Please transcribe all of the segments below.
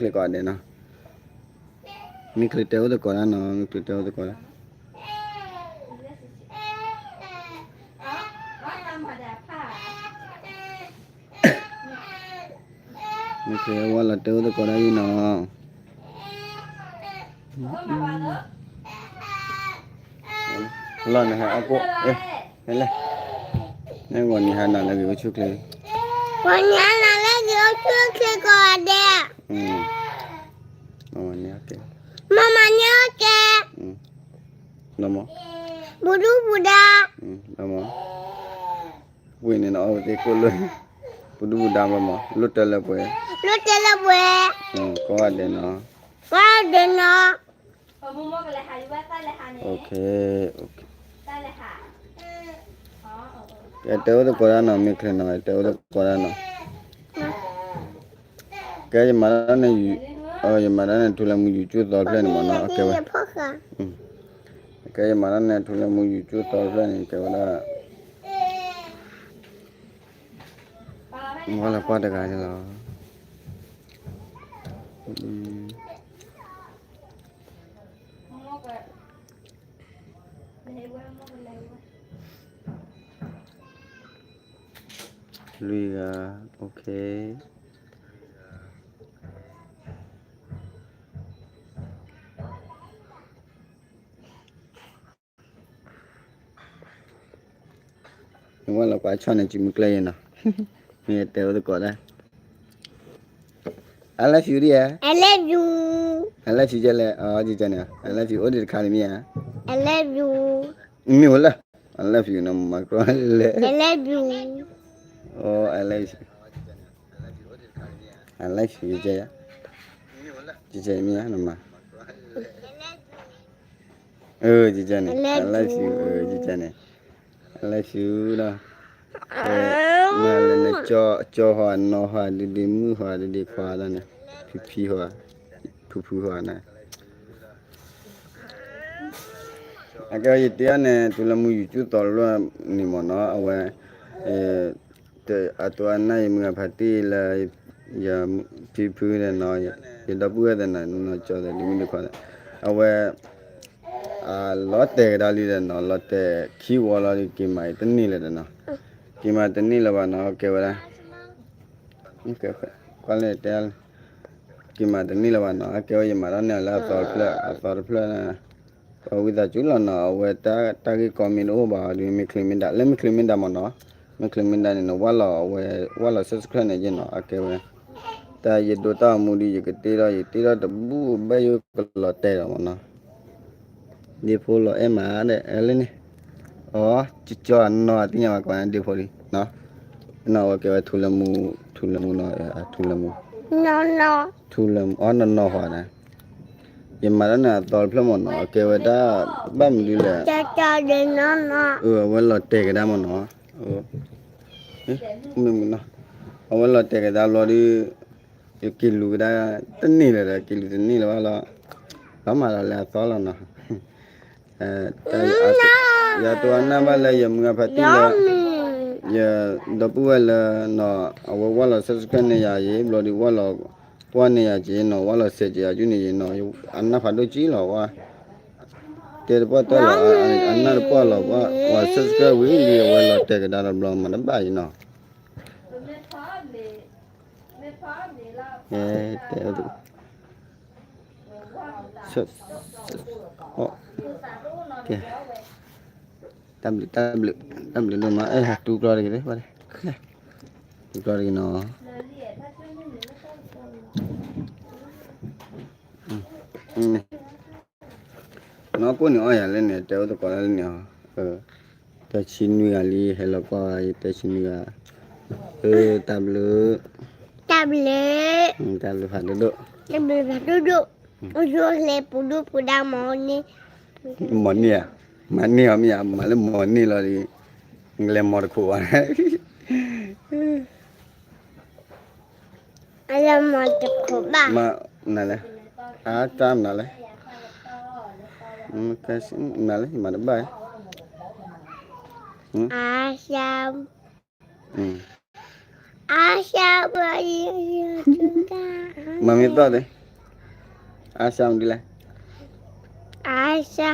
မ့ၢ်ချ့ကိးဂၤဒဲးနီၤ, မ့ၢ်ချ့တဲအိၣ်သကိးတၢ်နီၤ, မ့ၢ်ချ့တဲအိၣ်သကိးတၢ် မ့ၢ်ချ့ဝဲလီၤတဲအိၣ်သကိးတၢ်အံၤနီၤ, လီၤနဟဲအကိၣ်, ဟဲလဲၣ်, နဂီၤနံၤဟါနၤလၢဂ့ၤအိၣ်ဆူၣ်ချ့, ဂီၤနံၤဟါနၤလၢဂ့ၤအိၣ်ဆူၣ်ချ့ကိးဂၤဒဲး, မၤမၤန့ၢ်အီၣ်ကဲ, မၤမၤန့ၢ်အီၣ်ကဲ, လီၤမး, ပူၤဒူပူၤဒါ, လီၤမး, ဝံၤန့ၣ်နအီၣ်ဝဲသ့ၣ်ကိၣ်လၢ, ပူၤဒူပူၤဒါလီၤမး, လိၣ်တဲလၢပှဲၤ, လိၣ်တဲလၢပှဲၤ, ကိးဂၤဒဲးနီၤ, ကိးဂၤဒဲးနီၤ, ကဲတဲအိၣ်သကိးတၢ်နီၤ, မ့ၢ်ချ့နီၤ တဲအိၣ်သကိးတၢ်နီၤ, ကဲ ယမၤတၢ်န့ၣ်, ယမၤတၢ်န့ၣ် ထူလၢမူယူၤကၠူၣ်သီတဖျၢၣ်န့ၣ်မ့ၢ်နီၤ, ကဲဝဲ, ကဲ ယမၤတၢ်န့ၣ် ထူလၢမူယူၤကၠူၣ်သီတဖျၢၣ်န့ၣ် ကဲဝဲဒၣ် ဝဲလၢကွၢ်တဂၤန့ၣ်လီၤ, လွံၢ်ဂၤ, နဝဲလီၤကွၢ်ဆီၣ်န့ၣ် ကံမုၢ်ကျဲယဲနီၤ, မ့ၢ်တဲအိၣ်သကိးဒၣ်, I love you ဒ်ဧါ, I love you, I love you ကဲလဲၣ်, ကဲန့ၣ်, I love you အိၣ်ဒံးတခါန့ၣ်မ့ၢ်ဧါ, I love you, မ့ၢ်ဝဲလၢ, I love you နီၤ မၤကြၢးလဲၣ်, I love you, I love you, I love you ကဲ, ကဲမ့ၢ်ဧါ, နမၤ ကဲန့ၣ် I love you, ကဲန့ၣ်, I love you ဒီး, မ့ၢ်လၢနကၠီဟီနီၤဟီဒ်ဒ်မုၣ်ဟီဒ်ဒ်ခွါလီၤန့ၣ်, ဖံဖံဟီ, ဖုဖုဟီန့ၣ်, အကဲယတဲအီၤန့ၣ် ထူလၢမူယူၤကၠူၣ်သီတဖျၢၣ်န့ၣ်မ့ၢ်နီၤ အဝဲ အတိအနၢ်ယမုၢ်ဂၤဖါတံၢ်လၢ ယဖံဖုဒီးနီၤ, ယဒီပုၢ်ဝဲၢ်သနာ်နီၤ ကၠီသးဒ်မုၢ်ဒ်ခွါသး, အဝဲ အလီၤတဲာ်ကဒါလံဒီးနီၤ, လီၤတဲာ်ခံဝီလီၤဒီး က့ၤမၤအံၤတန့ၢ်လၢၤဒီးနီၤ, က့ၤမၤတန့ၢ်လၢၤဘၣ်နီၤ, ကဲဝဲဒၣ် ကွၢ်လၢတဲ က့ၤမၤတန့ၢ်လၢၤဘၣ်နီၤ, အကဲဝဲယမၤတၢ်န့ၣ်လၢအသီတဖျၢၣ်, အသီတဖျၢၣ်န့ၣ်, ပှၤဝံသးစူၤလီၤနီၤ, အဝဲတၢ်ဂ့ၢ်ကီမ့ၢ်တအိၣ်ဘၣ်ဒီး မ့ၢ်ချ့မ့ၢ်ဒၣ်, လၢမ့ၢ်ချ့မ့ၢ်ဒၣ်မ့ၢ်နီၤ, မ့ၢ်ချ့မ့ၢ်ဒၣ်န့ၣ် နဝဲလီၤ အဝဲ ဝဲလီၤ subscribe န့ၣ်ယဲနီၤ, အကဲဝဲ တၢ်ယဒိတၢ်အမူဒီး ယကတ့ထီၣ် ယတ့ထီၣ်တဘူၣ်ဘၣ်ယိၣ်ကလီၤတဲာ်ဒီးမ့ၢ်နီၤ ဒ့ဖိလီၤအဲၣ်မးဒီး အဲၣ်လၢန့ၣ်, အီ ကၠီအနီၢ်သ့ၣ်ညါဘၣ်ကွၢ်န့ၣ် ဒ့ဖိလံ, နီၢ်ဝဲကဲဝဲထူလၢမူ, ထူလၢမူနီၤ, ထူလၢမူ, ထူလၢမူ အီ နီၢ်နီၢ်ဟီန့ၣ်, ယမၤတၢ်န့ၣ်အသီတဖျၢၣ်မ့ၢ်နီၤ, ကဲဝဲဒၣ် ဘၣ်မနုၤလဲၣ်, အဝဲလီၤတဲာ်ကဒါမ့ၢ်နီၤ, မ့ၢ်မ့ၢ်နီၤ, အဝဲလီၤတဲာ်ကဒါဘျီဒီး ယက့ၤလူၤကဒါ တန့ၢ်လၢၤဒီး က့ၤလူၤတန့ၢ်လၢၤဘၣ်လီၤ, လီၤမးဒီးလၢအသီလီၤနီၤ, ယတိအနၢ်ဘၣ်လၢယမုၢ်ဂၤဖါတံၢ်လၢ ယဒီပုၢ်ဝဲၢ်လၢနီၤ အဝဲဝဲလီၤ subscribe န့ၢ်ယၤယံၤ ဘျီဒီးဝဲလီၤ ကွၢ်န့ၢ်ယၤက့ၤနီၤ ဝဲလီၤစဲးက့ၤယၤကၠူန့ၣ်ယံၤနီၤ အနၢ်ဖးဒိၣ်ကံလီၤဝဲ တဲတပှၢ်တၢၢ်လီၤ အနၢ်တပှၢ်လီၤ ပှၤ subscribe ဝံၤလံ အဝဲလီၤတဲာ်ကဒါဒီးဘျီမၤတဘၣ်အံၤနီၤ, တဲ တၢ်ဘျုး တၢ်ဘျုး တၢ်ဘျုးဒိၣ်မး အဲ တူၢ်ကျီတဂ့ၤ တူၢ်ကျီတဂ့ၤနီၤ, နီၢ်ကိၣ်န့ၣ် အီၣ်ယၤလၢန့ၣ် တဲအိၣ်သကိးလၢန့ၣ်, တဆံနွံဂၤလံ ဟဲလီၤကွၢ် တဆံနွံဂၤ, တၢ်ဘျုး, တၢ်ဘျုး, တၢ်ဘျုးဖးဒိၣ်ဒိၣ်, တၢ်ဘျုးဖးဒိၣ်ဒိၣ်, အိၣ်ဆိၣ်အိၣ်ချ့ပူၤဒိၣ်ပူၤဒါမၤန့ၢ်, မၤန့ၢ်ဧါ, မၤန့ၢ်အီၤမ့ၢ်ဧါ မၤလၢမၤန့ၢ်လီၤဒီး, လဲၤမၤတခိးဘၣ် အလၢမၤတခိးဘၣ်, မနုၤလဲၣ်, အတၢ်မနုၤလဲၣ်, မနုၤလဲၣ် ယမၤတဘၣ်, အ, အါရှါ, မၤမ့ၢ်သီၣ်သ့, အါရှါမနုၤလဲၣ်, အါရှါ,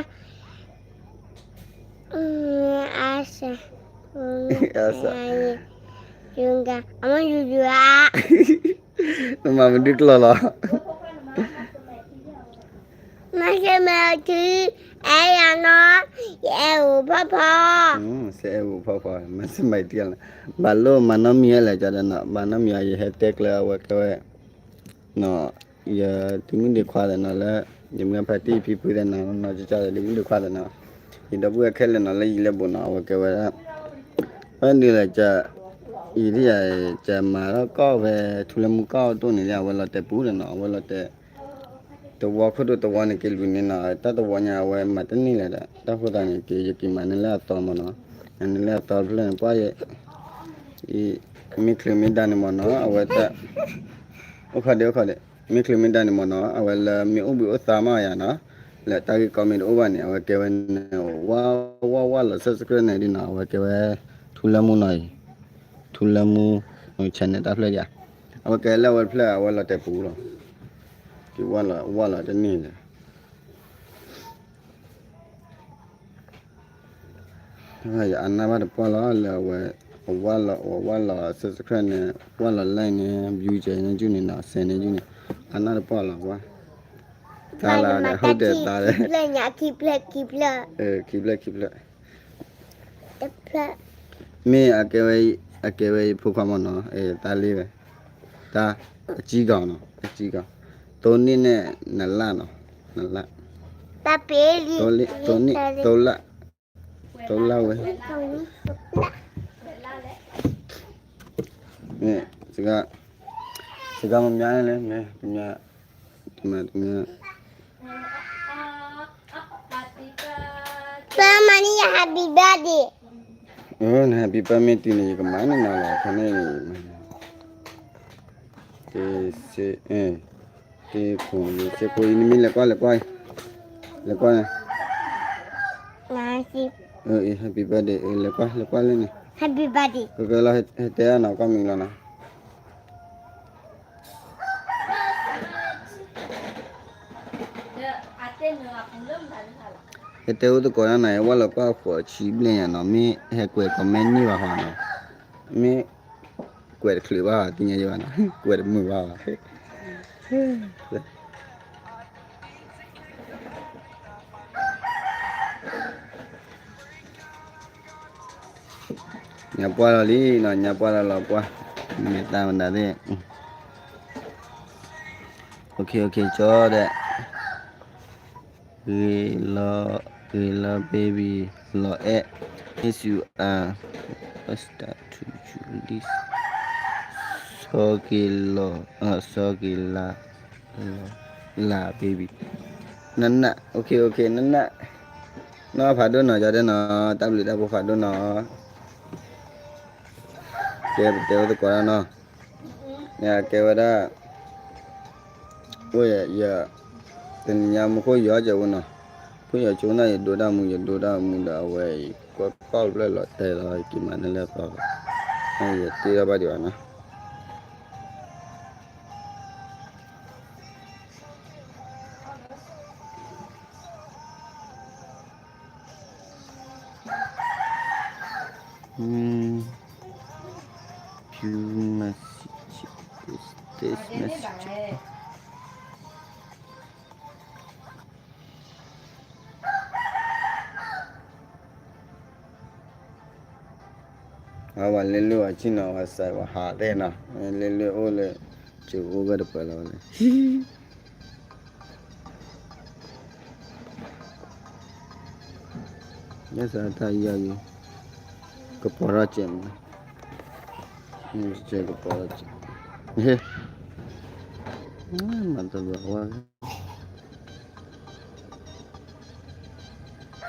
အါရှါ, အါရှါ, အမ့ၢ်ယူၤယူၤဧါ, နမၤမနုၤကျိာ်လီၤ. မၤစၢၤမၤထံ, အဲၣ်ယၤနီၤ, ယအဲၣ်အိၣ်ဖီဖီ, စဲအဲၣ်အိၣ်ဖီဖီ, မၤစၢၤမၤထံလီၤ, ဘၣ်လိၣ်မၤနီတမံၤလဲၣ် ကဒီးနီၤ, ဘၣ်နီတမံၤအံၤ ယဟဲတဲကျၢၤအဝဲကဲဝဲ နီၤ, ယတံၤမုၣ်ဒံးခွါသ့ၣ်နီၤလၢ ယမုၢ်ဖါတံၢ်ဖံဖုသ့ၣ်နီၤ, နီၤကၠီကၠီဒီးတံၤမုၣ်ဒံးခွါသ့ၣ်နီၤ, ယဒီပုၢ်ဝဲၢ်ခဲလၢာ်နီၤ လၢယံၤလၢဘူးနီၤ, အဝဲကဲဝဲဒၣ် ဖဲန့ၣ်လဲၣ်, ယံၤဒ်ယၤ, ကမၤထီၣ်ကီၢ်ဖဲ ထူလၢမူကီၢ်အိၣ်ဒိၣ်န့ၣ်လံ, အဝဲလီၤတဲာ်ပူၤဒီးနီၤ, အဝဲလီၤတဲာ် သဝီခိၣ်ဒိၣ်သဝီန့ၣ်က့ၤလွံၢ်န့ၣ်နီၤ, တၢ်သဝီညါအဝဲမၤတန့ၢ်လၢၤဒီး တၢ်ဃိသးန့ၣ်က့ၤ ယက့ၤမၤန့ၢ်လၢအသီမ့ၢ်နီၤ, မၤန့ၢ်လၢအသီတဖျၢၣ်န့ၣ် ပှၢ်ယဲ, မ့ၢ်ချုးမ့ၢ်ဒါန့ၣ်မ့ၢ်နီၤ, အဝဲတၢ် အိၣ်ခိးဒံး အိၣ်ခိးဒံး, မ့ၢ်ချုးမ့ၢ်ဒါန့ၣ်မ့ၢ်နီၤ, အဝဲလၢမ့ၢ်အိၣ်ဘှံးအိၣ်သါမးယၤနီၤ, လၢတၢ်ဂ့ၢ်ကီမ့ၢ်တအိၣ်ဘၣ်န့ၣ် အဝဲကဲဝဲန့ၣ် ဝါဝါဝါလီၤ subscribe န့ၣ်ဒ်နီၤ, အဝဲကဲဝဲ ထူလၢမူနီၤအံၤ, ထူလၢမူ channel တၢ်ဖျၢၣ်ယၤ, အဝဲကဲလၢအဝဲတဖျၢၣ် အဝဲလီၤတဲာ်ပူၤလီၤ, က့ၤဝါလီၤ ဝါလီၤတန့ၢ်လၢၤ ယအနၢ်ဘၣ်တပှၢ်လီၤ လၢအဝဲ အဝါလီၤ အဝါလီၤ subscribe န့ၣ် ဝါလီၤ like န့ၣ် view ကဲန့ၣ် ယုၢ်န့ၣ်နီၤ စဲန့ၣ် ယုၢ်န့ၣ် အနၢ်တပှၢ်လီၤ ဝါ တၢ်လၢဒီး ဟုတ်တယ် သားတယ် ခံဖျၢၣ်ညါ ခံဖျၢၣ် ခံဖျၢၣ် ခံဖျၢၣ် ခံဖျၢၣ် တဖျၢၣ် မ့ၢ်အကဲဝဲ အကဲဝဲယဖိခွါမ့ၢ်နီၤ တၢ်လ့ဝဲ တၢ် အကြီးကောင်နီၤ အကြီးကောင် သိန့ၢ်န့ၣ် နလၣ်နီၤ နလၣ် တၢ်ပ့ၤလံ သိန့ၢ် သိလၣ် သိလၣ်ဝဲ မ့ၢ် စကား စကားမများနဲ့လဲ မ့ၢ် တမ တမ တမ ပၢ်မၤန့ၢ်ယၤ happy birthday အၢ န happy birthday မ့ၢ်တုၤန့ၣ် ယကမၤန့ၢ်နၤလီၤ ခီန့ၣ် တ့ စ့ အ့ တ့ ခိၣ် စ့ ခိၣ် အံၤ နမ့ၢ်လဲၤကွၢ် လဲၤကွၢ် လဲၤကွၢ်န့ၣ် အ့ happy birthday အ့ လဲၤကွၢ် လဲၤကွၢ်လၢန့ၣ် happy birthday ကကလီၤ ဟဲတဲအနီၤ ကွၢ်မံၤလီၤနီၤ ဟဲတဲအိၣ်သကိးနၤ ယဝဲလီၤကွၢ်ဃိးဆံဘျဲၣ်ညါနီၤ မ့ၢ်ဟဲကွဲး comment န့ၢ်ဘၣ်ဟီနီၤ မ့ၢ် ကွဲးတချုးဘၣ် သ့ၣ်ညါယဘၣ်နီၤ ကွဲးတမုာ်ဘၣ် ညါပှၢ်လီၤလံနီၤ ညါပှၢ်လီၤလီၤပှၢ် မ့ၢ်တၢ်မနုၤသ့ၣ် OK OK ကၠီဒဲး ဂ့ၤလီၤ ဂ့ၤလီၤ baby လီၤအဲၣ် miss you အ what's that to you this စီၤက့ၤလီၤ စီၤက့ၤလၤ လၤ baby နန OK OK နန နီၢ်ဖးဒိၣ်နီၤ ကၠီဒဲးနီၤ တၢ်ဘျုးတၢ်ဖှိၣ်ဖးဒိၣ်နီၤ ကဲ ပတဲဝဲသကိးဒၣ်နီၤ န့ၣ်ကဲဝဲဒၣ် အိၣ်ယ တနံၤညါမူခိၣ်ယီၤကဲဝဲနီၤ ခိၣ်ယီၤဆိနီၤ ယဒိတၢ်မူ ယဒိတၢ်မူဒီးအဝဲအံၤ ကွၢ်ကွၢ်ဖျၢၣ်လီၤတဲာ်လီၤ က့ၤမၤန့ၢ်လၢသီ ယတ့ထီၣ်ဘၣ်ဒံးဘၣ်နီၤ Few message, this message. အဝဲလဲၤလၢအဆ့ၣ်နီၤ အဝဲစးဝဲဟးတဲနီၤ လဲၤလၢအိၣ်လၢ ကၠိအိၣ်ဝဲတပၢၢ်လီၤဝဲလၢ ယဲစးတၢ်ယၤယံၤ ကပီၤထီၣ်စဲးမး ကပီၤထီၣ်စဲး ဟဲ မၤတဘၣ်ဝဲ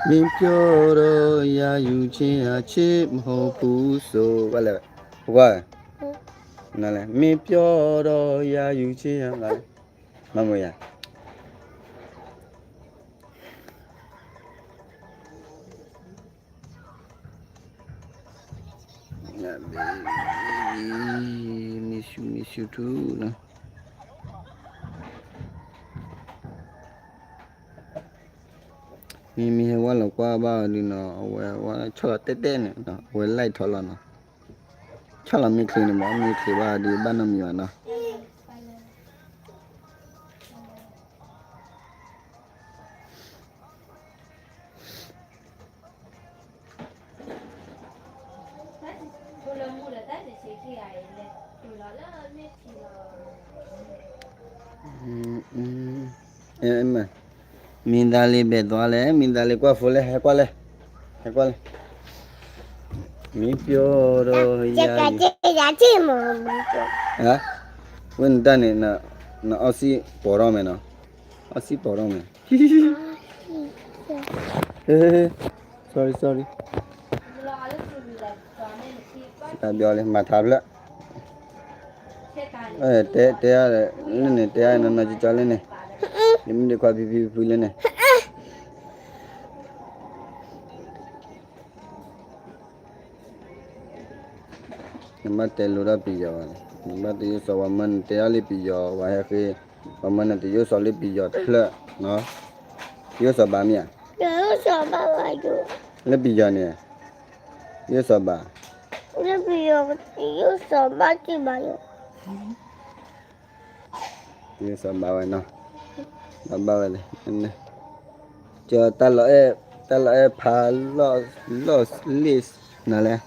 မင်းပြောတော့ရာယူခြင်းအချစ်မဟုတ်ဘူးဆို ဘၣ်လဲၣ် ပကွၢ် နလဲၣ် မင်းပြောတော့ရာယူခြင်း မမူယၤ baby ရှုံးန့ၢ်ရှုံးထူလီၤ. မ့မ့ၢ်ဟဲဝဲလီၤကွၢ်ဘၣ်အီၤဒုးနီၤ အဝဲဝဲဆီၣ်လီၤတဲတဲန့ၣ် အဝဲလဲၤထီၣ်လီၤနီၤ. ဆီၣ်လီၤမ့ၢ်ချ့န့ၣ်မ့ၢ် မ့ၢ်ချ့ဘၣ်ဒုးဘၣ်နီတမံၤဘၣ်နီၤ. မ့ၢ်သးလံဘဲၣ်သွါလဲၣ် မ့ၢ်သးလံကွၢ်ဖိလဲၣ် ဟဲကွၢ်လဲၣ် ဟဲကွၢ်လဲၣ်. မ့ၢ်ပျီဒီးယၤ ဝဲနတၢ်န့ၣ် နအီၣ်စံၣ်ပိာ်ထီၣ်မဲာ်နီၤ အီၣ်စံၣ်ပိာ်ထီၣ်မဲာ် sorry sorry တၢ်ဘျီလံ မၤထါဖျၢၣ် တဲ တဲ လၢန့ၣ် တဲနီၤနီၤကၠီကၠီလၢန့ၣ် ယမ့ၢ်ဒုးခွါဖံဖံဖံလၢန့ၣ် နဘၣ်တဲလိာ်ဒၣ်ပယီၤဘၣ်န့ၣ် နဘၣ်တယိၣ်စီၤပၤမၢနတဲအီၤလၢပယီၤ ပှၤဟဲဃ့ ပှၤမၢနတယိၣ်စီၤလၢပယီၤတဖျၢၣ်နီၤ တယိၣ်စီၤဘၣ်မ့ၢ်ဧါ တယိၣ်စီၤဘၣ်ဘၣ်ယိၣ် လၢပယီၤန့ၣ် တယိၣ်စီၤဘၣ် လၢပယီၤ တယိၣ်စီၤဘၣ်က့ၤဘၣ်ယိၣ် တယိၣ်စီၤဘၣ်ဝဲနီၤ ဘၣ်ဘၣ်ဝဲလဲၣ် ကၠီ တၢ်လီၤအဲၣ်ဖး လီၢ်လ့ၣ်နၤလဲၣ်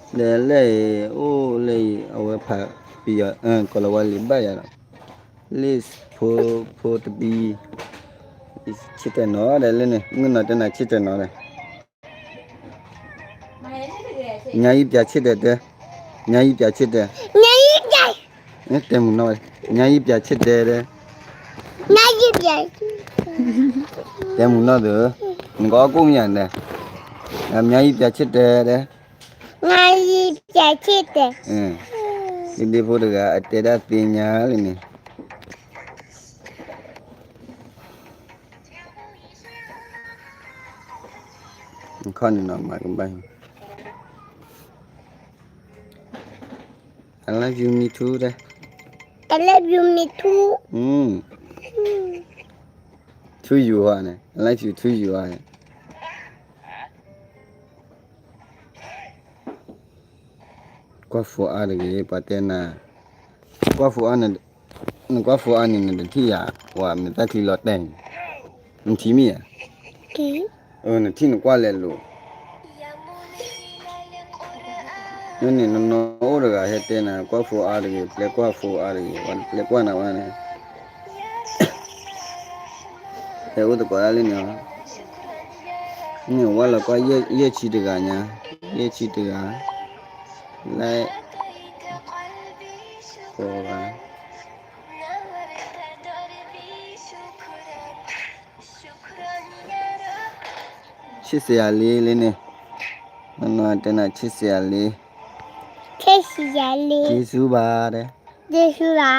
ဒီးလၢအံၤ အိၣ်လၢအံၤ အဝဲဖးပယီၤ ကီၢ်လီၤဝါလံၤဘၣ်ယၤလီၤ လ့ၣ်ဖိ ဖိတဘံ ဆ့တၢၢ်နီၤဒီးလၢန့ၣ် မုၢ်နီၤတဲနၤဆ့တၢၢ်နီၤဒီး ညါယံပျးဆ့တၢၢ်တဲ ညါယံပျးဆ့တၢၢ် ညါယံပျး တဲမုၢ်နီၢ်ဝဲ ညါယံပျးဆ့တၢၢ်တဲ ညါယံပျး တဲမုၢ်နီၢ်သၢ နကအီၣ်ကိၣ်မ့ၢ်ဧါန့ၣ် ညါယံပျးဆ့တၢၢ်တဲ ညါယံပျးဆ့တၢၢ် ဒ့ဒ့ဖိတဂၤ အတဲဒၣ်သ့ညါလံန့ၣ် ခီန့ၣ်နီၤ မၤကဘၣ် I love you me too တဲ I love you me too ထူယူၤဟီန့ၣ် I love you ထူယူၤဟီန့ၣ် ကွၢ်ဖိအါတဂ့ၤ ပှၤတဲနၤ ကွၢ်ဖိအါန့ၣ် နကွၢ်ဖိအါန့ၣ် နတထံၣ်ယၤ ပှၤမ့ၢ်တၢ်ချံလီၤတဲာ်န့ၣ် နထံၣ်မ့ၢ်ဧါ နထံၣ်နကွၢ်လဲၤလိာ် န့ၣ် နနီၢ်အိၣ်တဂၤဟဲတဲနၤ ကွၢ်ဖိအါတဂ့ၤ ပျဲကွၢ်ဖိအါတဂ့ၤ ပှၤတပျဲကွၢ်နၤဝဲန့ၣ် ဟဲအိၣ်သကိးဒၣ်လၢန့ၣ် န့ၣ်ဝဲလီၤကွၢ်ယဲၢ်ဆံတဂၤညါ ယဲၢ်ဆံတဂၤ လၢ ကိးဂၤ ဆံစယၤလံလၢန့ၣ် နီၢ်နီၢ်တဲနၤဆံစယၤလံ ဆံစယၤလံ ကျေးဇူးပါတဲ ကျေးဇူးပါ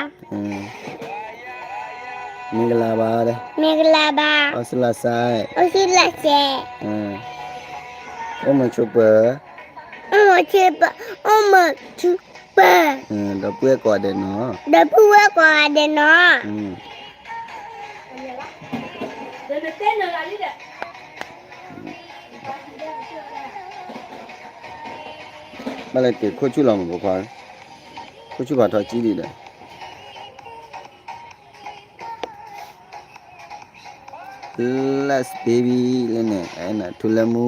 မင်္ဂလာပါတဲ မင်္ဂလာပါ အိၣ်ဆူၣ်လီၤစဲး အိၣ်ဆူၣ်လီၤစဲး အိၣ်မုာ်ဆိးပၢၤ အိၣ်မုာ်ဆိးပၢၤ အိၣ်မုာ်ဆိးပၢၤ ဒီပုၢ်ဝဲၢ်ကိးဂၤဒဲးနီၤ ဒီပုၢ်ဝဲၢ်ကိးဂၤဒဲးနီၤ ဘၣ်လဲၤတ့ၢ်ခိၣ်ဆူၣ်လီၤမးပိာ်ခွါ, ခိၣ်ဆူၣ်ဖးထီကံဒံးဒီး Bless baby လၢန့ၣ် ထူလၢမူ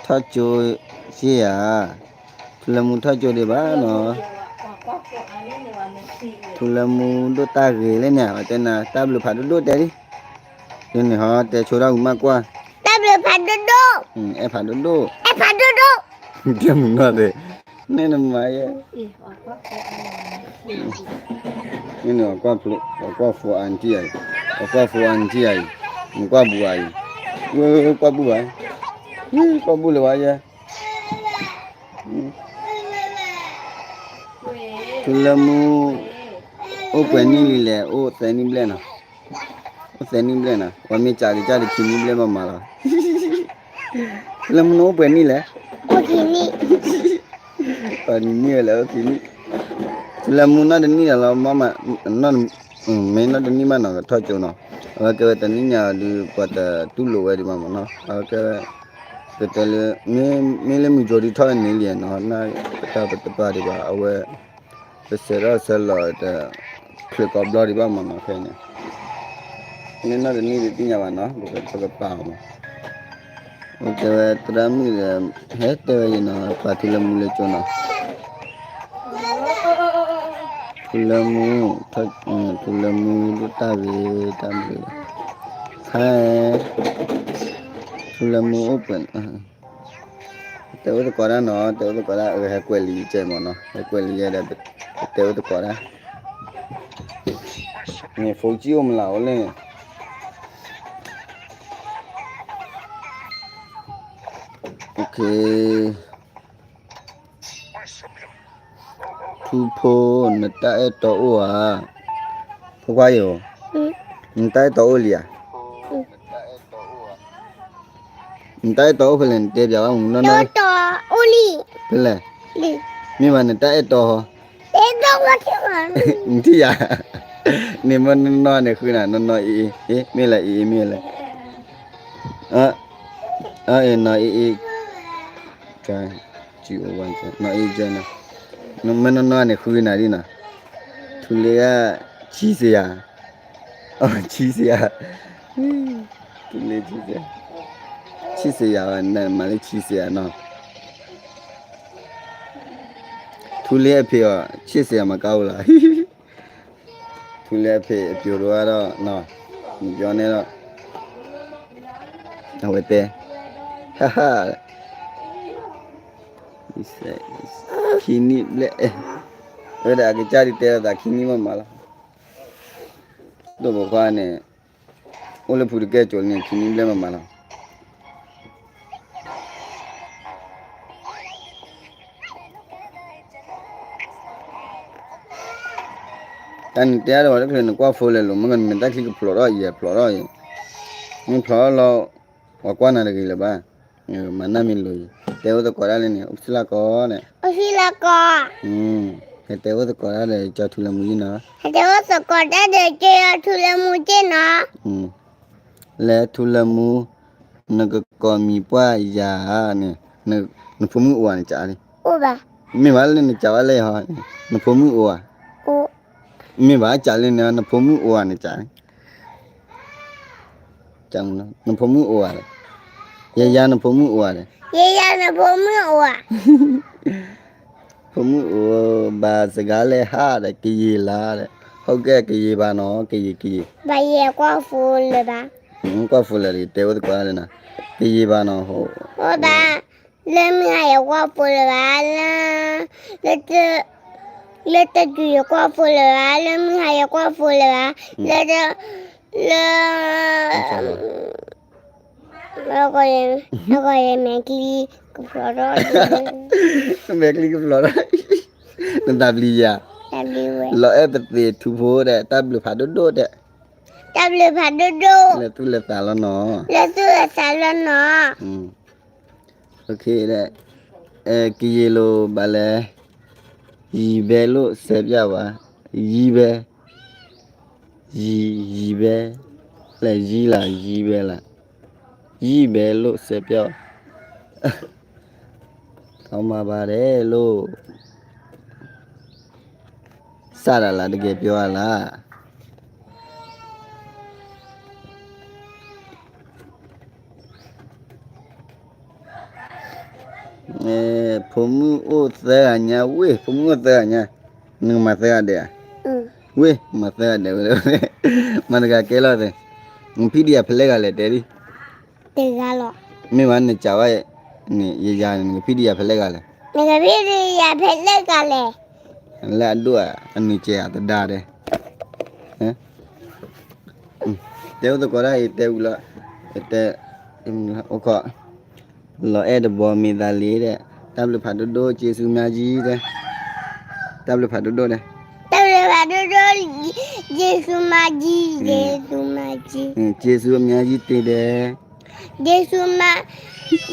ထီၣ်ကၠိယ့ၢ်ဧါ, ထူလၢမူထီၣ်ကၠိဒံးဘၣ်နီၤ, ထူလၢမူဒိၣ်တၢ်ဂ့ၤလၢန့ၣ် အတဲနၤ တၢ်ဘျုးဖးဒိၣ်ဒိၣ်တဲဒံး, လၢန့ၣ်ဟီ တဲဆိဒၣ်ဝံၤမးကွၢ်, တၢ်ဘျုးဖးဒိၣ်ဒိၣ်, အဲၣ်ဖးဒိၣ်ဒိၣ်, အဲၣ်ဖးဒိၣ်ဒိၣ်, တဲမုာ်နီၢ်သ့ၣ်, န့ၣ်နမၤယဲ မ့ၢ်န့ၣ် အကွၢ်ဖိအါနထံၣ်ယၤအံၤ, အကွၢ်ဖိအါနထံၣ်ယၤအံၤ, နကွၢ်ဘူးအါအံၤ, ဝဲကွၢ်ဘူးဘၣ်, ကွၢ်ဘူးလၢၤဝဲယဲ, ထူလၢမူ အိၣ်ပှဲၤနံၣ်လံလဲၣ်, အိၣ်သၢနံၣ်ဘျဲၣ်နီၤ, အိၣ်သၢနံၣ်ဘျဲၣ်နီၤ, ပှၤမ့ၢ်ကးကစၢ်တခံနံၣ်ဘျဲၣ်မးမးလီၤ, ထူလၢမူန့ၣ်အိၣ်ပှဲၤနံၣ်လဲၣ်, အိၣ်ခံနံၣ်, ပှၤနံၣ်လဲၣ် အိၣ်ခံနံၣ် ထူလၢမူနီၢ်တနံၣ်ဒီးလီၤ, မ့ၢ်နီၢ်တနံၣ်ဘၣ်နီၤ ကထီၣ်ကၠိနီၤ, အဝဲကဲဝဲတနံၣ်ညါအီၤဒုး ပှၤတတူၢ်လိာ်ဝဲဒံးဘၣ်မးနီၤ, အဝဲကဲဝဲ ကတဲလၢ မ့ၢ်လၢမုၢ်ကၠိဒုးထီၣ်န့ၣ်လံနီၤ, နပတၢ်ပတပာ်ဒံးဘၣ် အဝဲ ပဆဲးထီၣ်ဆဲးလီၤတ ချၢးကီးဘျီဒံးဘၣ်မးနီၤ ဖဲန့ၣ်, မ့ၢ်နီၢ်တနံၣ်ဒုးသ့ၣ်ညါဘၣ်နီၤ ပကပာ်အီၤမး, အကဲဝဲသရၣ်မုၣ်ဒီး ဟဲတဲဝဲအံၤနီၤ ပာ်ထူလၢမူလၢကၠိနီၤ ထူလၢမူ, ထူလၢမူဒိၣ်တၢ်ဂ့ၤ တၢ်ဂ့ၤ, ဟါ, ထူလၢမူအိၣ်ပှဲၤ, တဲအိၣ်သကိးတၢ်နီၤ တဲအိၣ်သကိးတၢ် အဟဲကွဲးလံာ်ကဲမးနီၤ ဟဲကွဲးလံာ်ယဲဒီး တဲအိၣ်သကိးတၢ်, န့ၣ် ဖိကံၣ်အိၣ်မလၤအိၣ်လၢ ထူဖိ နတၢ်အဲၣ်တီအိၣ်ဧါ, ဖိခွါယိၤ, နတၢ်အဲၣ်တီအိၣ်လံဧါ, နတၢ်အဲၣ်တီအိၣ်ဖဲလဲၣ် နတဲပျးဝဲမူနီၢ်နီၢ်, ဖဲလဲၣ်, မ့ၢ်ဘၣ်နတၢ်အဲၣ်တီဟီ, နထံၣ်ယၤ, န့ၣ်မ့ၢ်နီၢ်နီၢ်န့ၣ်ဃုနၤ နီၢ်နီၢ်အ့ၣ်အ့ၣ် မ့ၢ်လဲၣ်အ့ၣ်အ့ၣ်မ့ၢ်လဲၣ်, အ့ၣ်နီၢ်အ့ၣ်အ့ၣ် နီၢ်အ့ၣ်ကဲနီၤ, မ့ၢ်နီၢ်နီၢ်န့ၣ်ဃုနၤဒ်နီၤ, ထူလ့ဧါ, ဆံစ့ယၤ, ဆံစ့ယၤ, ထူလ့ဆံစ့ယၤ, ဆံစ့ယၤ, မၤလၢဆံစ့ယၤနီၤ, ထူလ့အဖံးအီၤ ဆံစ့ယၤမၤကါအိၣ်လီၤ ထူလ့အဖံးအပျိၤတအိၣ်ဒီး နပျီန့ၣ်ဒီး အဝဲတဲ ဟါဟါ ခံနံၣ်ဘျဲၣ် ဝဲဒၣ်အကစၢ်ဒုးတဲလိာ်သးခံနံၣ်မးမးလီၤ ဒိၣ်ပိာ်ခွါန့ၣ် အိၣ်လၢဖုတကဲကၠိၤန့ၣ် ခံနံၣ်ဘျဲၣ်မးမးလီၤ တၢ်နတဲအါဒီးဝဲတချုးနကွၢ်ဖိလဲၤလိၤ မ့ၢ်ကနမ့ၢ်တၢ်ချံကဖျိးထီၣ်အံၤ ဖျိးထီၣ်အံၤ မ့ၢ်ဖျိးထီၣ်လီၤ ပှၤကွၢ်နၤတဂ့ၤလၢၤဘၣ် မၤနၢ်မ့ၢ်လိၤအံၤ တဲအိၣ်သကိးဒၣ်လၢန့ၣ် အိၣ်ဆူၣ်လၢကီၢ်န့ၣ် အိၣ်ဆူၣ်လၢကီၢ် ဟဲတဲအိၣ်သကိးတၢ်ဒီးကၠီထူလၢမူယ့ၢ်နီၤ ဟဲတဲအိၣ်သကိးတၢ်ဒီးကၠီထူလၢမူယ့ၢ်နီၤ လဲၤထူလၢမူ နကကိးမံၤပှၢ်ယၤန့ၣ် နဖိမုၣ်အိၣ်ဧါနကးလံ မ့ၢ်ဘၣ်လၢနကးဝဲလဲၣ်ဟီ နဖိမုၣ်အိၣ်ဧါ မ့ၢ်ဘၣ်ကးလၢန့ၣ် နဖိမုၣ်အိၣ်ဧါနကး နဖိမုၣ်အိၣ်ဧါ ယယၤနဖိမုၣ်အိၣ်ဧါ ယယၤနဖိမုၣ်အိၣ်ဧါ ဖိမုၣ်အိၣ်ဘၣ်စဂၤလဲၣ်ဟးဒီး ကယံာ်လါဒီး ဟုတ်ကဲ့ ကယံာ်ဘၣ်နီၤ ကယံာ် ကယံာ် ဘၣ်ယဲကွၢ်ဖိလၢၤဘၣ် ကွၢ်ဖိလၢၤဒီး တဲဝဲသကိးလၢနၤ ကယံာ်ဘၣ်နီၤ ဟိဘၣ် လၢမုၢ်ဟါယကွၢ်ဖိလၢၤဘၣ် လၢ လၢတတုၤယကွၢ်ဖိလၢၤဘၣ် လၢမုၢ်ဟါယကွၢ်ဖိလၢၤဘၣ် လၢ လၢ အဂီၢ်ယမဲာ်ချံကဖျိးထီၣ် မဲာ်ချံကဖျိးထီၣ် နသးပျံၤယၤ လီၤအဲၣ်ပသ့ၣ်ထူဖိဒီး တၢ်ဘျုးဖးဒိၣ်ဒိၣ်ဒီး တၢ်ဘျုးဖးဒိၣ်ဒိၣ် လၢသူၣ်လၢသးလီၤနီၤ လၢသူၣ်လၢသးလီၤနီၤ ဒီး ကယံာ်လိာ်ဘၣ်လဲၣ် ယံာ်ဘဲလိာ်စဲးပၠၣ်ဝဲ ယံာ်ဘဲ ယံာ် ယံာ်ဘဲ လဲၣ် ယံာ်လၢ ယံာ်ဘဲလၢ ယံာ်ဘဲလိာ်စဲးပၠၣ်ဝဲ ထီမၤဘၣ်ဒဲးလိာ် စၢ်ဒၣ်လၢတကဲပျီအလၢ် ဖိမုၣ်အိၣ်သၢဂၤညါဝ့ၢ် ဖိမုၣ်အိၣ်သၢဂၤညါ နကမၤသၢဂၤဒဲးဧါ ဝ့ၢ် မၤသၢဂၤဒဲးဝဲ မၤတဂၤကဲလီၤသ့ နဖံးဒံးယၤဖဲလဲၣ်ဂၤလဲၣ်တဲဒံး တဂၤလီၤ မ့ၢ်ဘၣ်နကးဝဲ န့ၣ် ယယၤန့ၣ် နကဖံးဒံးယၤဖဲလဲၣ်ဂၤလဲၣ် နကဖံးဒံးယၤဖဲလဲၣ်ဂၤလဲၣ် လၢအဒိၣ်ဧါ အနုၤကဲဧါ တဒါဒဲး တဲအိၣ်သကိးတၢ်အံၤ တဲဝံၤလီၤ တဲ အိၣ်ခိး လီၤအဲၣ်တဘီမ့ၢ်သးလံဒီး တၢ်ဘျုးဖးဒိၣ်ဒိၣ် ကျေးဇူးများကြီး တဲ တၢ်ဘျုးဖးဒိၣ်ဒိၣ်ဒီး တၢ်ဘျုးဖးဒိၣ်ဒိၣ် ကျေးဇူးများကြီး ကျေးဇူးများကြီး ကျေးဇူးအများကြီးတင်တယ် ကျေးဇူးမ